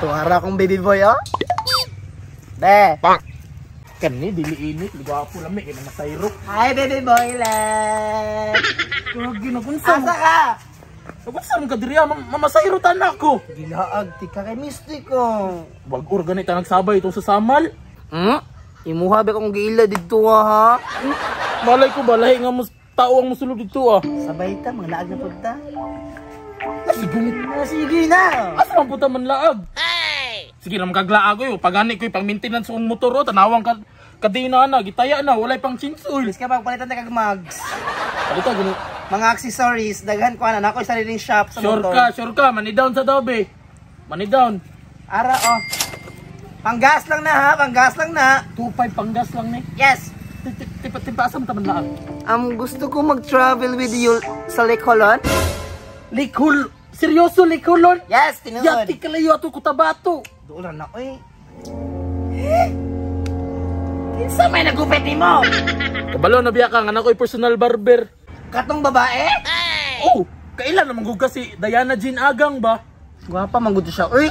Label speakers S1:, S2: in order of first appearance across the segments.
S1: Tuwara akong baby boy, oh. Be.
S2: Pak. Kani dili init, gwapo lami kay mga sayrok.
S1: Hi baby boy let.
S2: Gagi na kunsa mo.
S1: Asa ka?
S2: Kunsa mo ka diri mamasayro tan ako.
S1: Gilaag ti ka kay mistiko.
S2: Wag or ganit ta nagsabay itong sa Samal.
S1: Hmm? Imuha ba kong giila didto ha?
S2: Malay ko ba lahi nga mas tao ang mosulod didto ah.
S1: Sabay ta mga laag na pud ta.
S2: Sige
S1: na, sige na.
S2: Asa man pud ta man laag? Hey! Sige na magkaglaag oy, pagani koy pang maintenance kong motor oh, tanawang ka kadena na, gitaya na, walay pang change oil.
S1: Please ka pagpalitan ta kag mags.
S2: Palita gino.
S1: Mga accessories, daghan ko ana nako sariling shop sa
S2: sure
S1: motor.
S2: Sure ka, sure ka, money down sa dobe. Money down.
S1: Ara oh. Panggas lang na ha, panggas lang na.
S2: 2.5 panggas lang ni.
S1: Yes.
S2: Tipa asa man ta man laag?
S1: Gusto ko mag-travel with you sa Lake Holon.
S2: Lake Holon? Seryoso, Lake Holon?
S1: Yes, tinuod.
S2: Yati kalayo ato Cotabato.
S1: Doon na oy. Eh? Kinsa may nagupit nimo?
S2: Kabalo na biya ka nga ako'y personal barber.
S1: Katong babae?
S2: Hey! Oh, kailan naman gud kasi Diana Jean Agang ba?
S1: Gwapa man gud siya. Uy.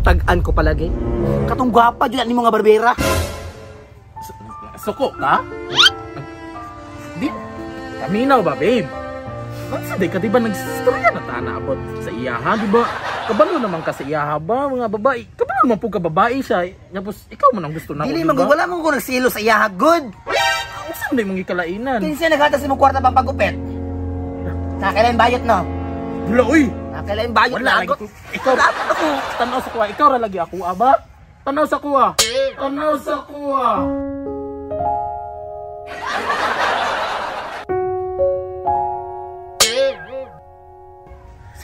S1: Tag-an ko palagi. Katong gwapa gyud ni mga barbera.
S2: Suko ka? Di kaminaw ba, babe? Unsa day ka di ba nagstorya na ta na about sa iyaha, di ba? Kabalo naman ka sa iyaha ba mga babae? Kabalo naman po ka babae siya. Tapos ikaw man ang gusto na.
S1: Dili man wala mo ko nagsilo sa iyaha, good.
S2: Unsa man imong gikalainan?
S1: Kinsa naghatag sa imong kwarta pang pagupit? Nakailan bayot no?
S2: Wala oy.
S1: Nakailan bayot
S2: wala lagi. Ikaw ako. Tanaw sa kuha, ikaw ra lagi ako aba. Tanaw sa kuha. Tanaw sa kuha.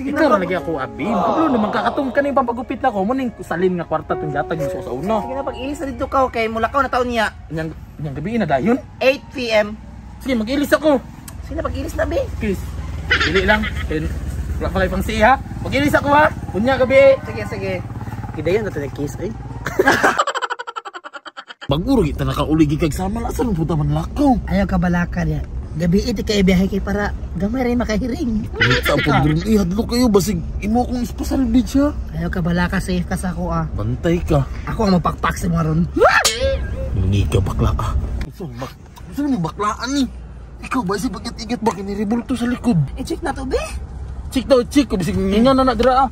S2: Sige na lagi ako abi. Kabalo naman kakatong kaning pampagupit na ko mo ning salin nga kwarta tong gatag mo sa una.
S1: Sige na pag-ilis na dito ka okay, mulakaw na taon niya.
S2: Nyang gabi na dayon.
S1: 8 PM.
S2: Sige mag-ilis ako.
S1: Sige na pag-ilis na be.
S2: Kiss. Dili lang. Wala pa kay pang siha. Mag-ilis ako ha. Unya gabi.
S1: Sige sige. Gidayon na to nag-kiss oy.
S2: Baguro kita nakauli gikag Samal asa man puta man lakaw.
S1: Ayaw ka balaka niya. Gabi iti kay biyahe kay para gamay rin makahiring.
S2: Sa pagdrin ihadlo kayo basig imo akong espasal bitch ha.
S1: Ayaw ka balaka, safe ka sa ako ah.
S2: Bantay ka.
S1: Ako ang mapakpak sa mga ron.
S2: Hindi ka bakla ka. Saan mo baklaan ni? Ikaw ba si pagit-igit ba kiniribulto sa likod?
S1: I-check na to be.
S2: Check daw, check. Bisig nga na na dira ah.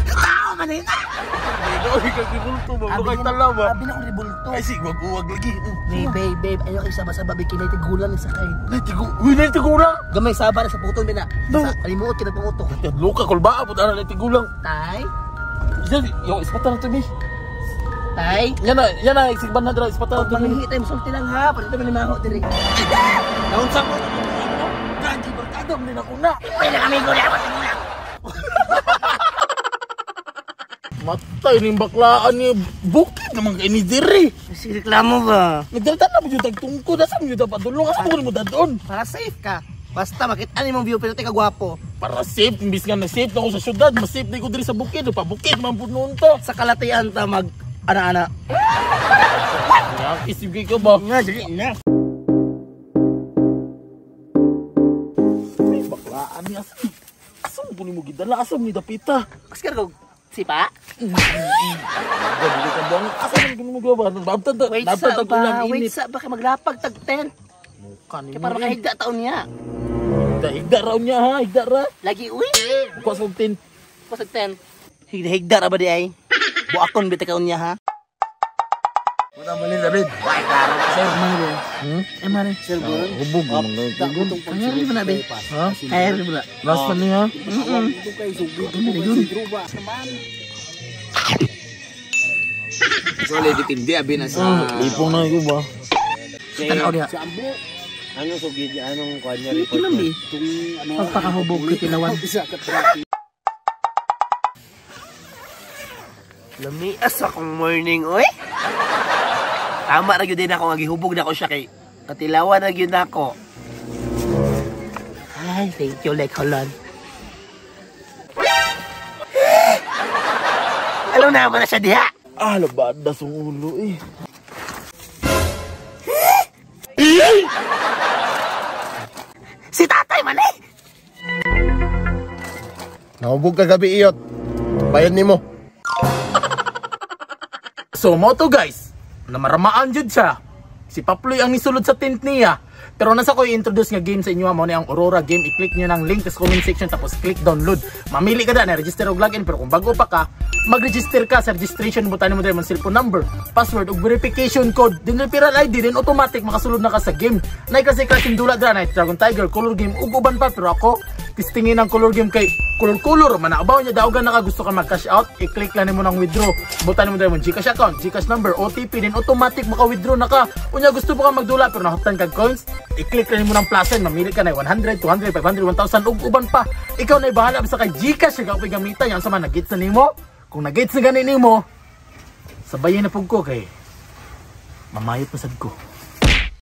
S1: Tao man na.
S2: Ikaw ba? Bakit tala ba?
S1: Abi na akong ribulto.
S2: Ay sige, wag-uwag lagi.
S1: Babe, babe, babe, ayaw kayo saba-saba, babe, kinay tigulang sa kay.
S2: Uy, nay tigulang!
S1: Gamay saba na sa putol, mina. Kalimuot, kinagpangutok.
S2: Luka, kulba, puta na tigulang.
S1: Tay?
S2: Yo, ispatan na to, babe.
S1: Tay?
S2: Yan na, isigban na dra, ispatan na to.
S1: Manghihi tayo, musulti lang ha, pwede tayo manimaho, diri.
S2: Naon sa mo, gagi, barkada, muna ako na.
S1: Uy, nakamigo na ako, tigulang.
S2: Matay ning baklaan ni bukid naman kay ni diri.
S1: Si reklamo ba?
S2: Nagdaltan na mo jud tagtungkod, asa mo jud padulong, asa mo dadon?
S1: Para safe ka. Basta makita nimong view pero ka gwapo.
S2: Para safe, imbis nga na safe na ako sa syudad, mas safe na ko diri sa bukid, pa bukid man pud noon to.
S1: Sa kalatian ta mag ana-ana.
S2: Isip ka ba?
S1: Nga dili na.
S2: Baklaan ni asa. Asa mo nimo gidala, asa mo ni dapita?
S1: Kuskar ko sipa?
S2: Wait
S1: sa ba, wait sa baka maglapag tag 10. Kaya para makahigda taon niya.
S2: Higda raw niya ha, higda ra.
S1: Lagi uwi.
S2: Bukas og 10.
S1: Bukas og 10. Higda higda ra ba di ay? Buakon bitaw kaon niya ha.
S2: Wala man ni David.
S1: Why klaro sir man ni. Eh man sir gurun.
S2: Hubog man
S1: gurun. Kaya rin ba na be?
S2: Ha?
S1: Kaya rin ba?
S2: Last pa niya.
S3: So, depende abi na sa
S2: lipong na ko ba?
S1: Tanaw diha.
S3: Anong sugid, anong kuan niya report?
S1: Ilan bi? Pagpakahubog ko tilawan. Lamias akong morning oy. Tama ra gyud din ako nga gihubog na ko siya kay katilawan ra gyud nako. Ay, thank you Lake Holon. Alam na mo na siya diha.
S2: Ah, labada sa ulo eh.
S1: Si tatay man eh.
S4: Nahubog ka gabi iyot. Bayad nimo.
S2: So mo to guys, namaramaan jud siya. Si Paploy ang nisulod sa tent niya. Pero nasa ko i-introduce nga game sa inyo mo ni ang Aurora game. I-click niyo ng link sa comment section tapos click download. Mamili ka da na register og login pero kung bago pa ka, mag-register ka sa registration butan mo diri mong cellphone number, password ug verification code. Din referral ID din automatic makasulod na ka sa game. Nay kasi klaseng dula dira na Dragon Tiger, Color Game ug uban pa pero ako testingin ang color game kay color-color man abaw niya daogan na ka gusto ka mag cash out, i-click lang nimo ng withdraw. Butan mo diri mo GCash account, GCash number, OTP din automatic maka-withdraw na ka. Unya gusto mo ka magdula pero nahaptan kag coins, i-click lang nimo ng plus sign, mamili ka na 100, 200, 500, 1,000 ug uban pa. Ikaw na bahala basta kay GCash ka gamitan yan sa man nagits na nimo. Kung nagits na gani nimo, sabayin na pug ko kay mamayot pa sad ko.